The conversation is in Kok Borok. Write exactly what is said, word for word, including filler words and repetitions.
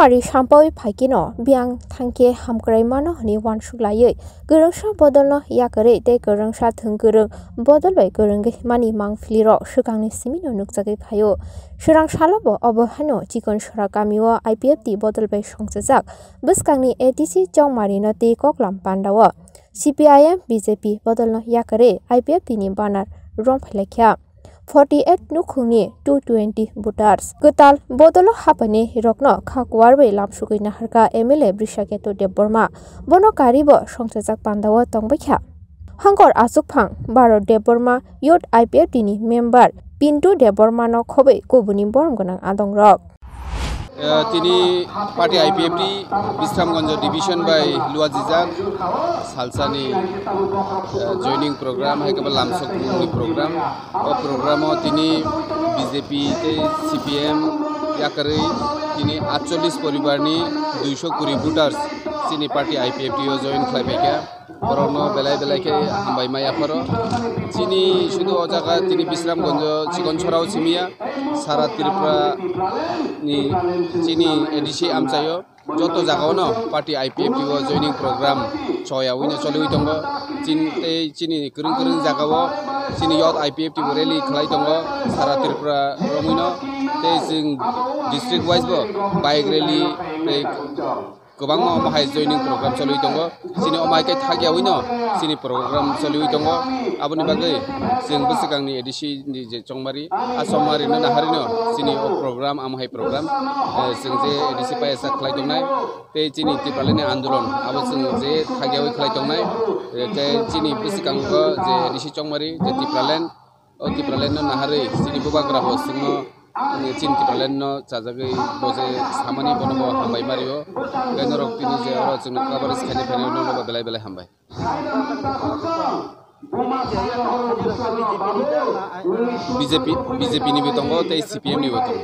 pari sampaui phaikeno biyang thangkhe hamkrai mano hwnwi uansuk laiwi kwrwngsa bodolno yakarwi tei kwrwngsa thwng kwrwng bodol bai kwrwngwi mani mangpilirok swkangni simino nukjagwi phaio. Swrang salobo obo haino Chikonsora kamio I P F T bodol bai songchajak bwskangni A D C Chongmarino tei koklam pandao C P I M B J P bodolno yakarwi I P F T ni banner romphailaikha. Forty eight nukhungni two twenty voters kwtal bodolo hapaini rokno kha kuarwi lamsugwi naharkha M L A Brishaketu Debbarma. Bono karibo songchajak pandao tongbaikha. Hangkor achukphang Bharat Debbarma Youth I P F T ni member Pintu Debbarmano khobwi kubuni borom gwnang adongrok. Eh, tini party I P F T Bisramganj division bai luajijak salsani, eh, joining program, hai khe bo lamsokmungni program. O programo tini B J P tei C P M yakarwi tini atchollis poribarni duiso kuri voters chini party I P F T o join khlai phaikha. Borokno belai belai khe hambai ma yapharo. Chini sudu o jaga tini Bisramganj Chikonsorao simiya, sara Tripura ni chini A D C amchaio joto jagao no party I P F T o joining program choya wino choliwi tongo. Chin-, tei chini kwrwng kwrwng jagao chini youth I P F T bo rally khlai tongo sara Tripura romwino. Tei chwng district wise bo bike rally tei kwbangma omo hai joining program choliwi tongo. Chini omo hai khe thakyawi no chini program choliwi tongo. Aboni bagwi chwng bwswkangni A D C ni je chongmari, a chongmari no naharwi no chini o program, amo hai program, eh, chwng je A D C paisa khlai tongnai, tei chini Tipraland ni andolon abo chwng je thakyawi khlai tongnai, eh, tei chini bwswkango je A D C chongmari je Tipraland, o Tipraland no naharwi chini bubagra bo chwngno, eh, chini Tipraland no chajagwi bo je samani bono bo hambai mario. Tei norok tini je oro chwngno coverage khaina phainai norok bo belai belai hambai. B J P, B J P ni bo tongo tei C P M ni bo tongo.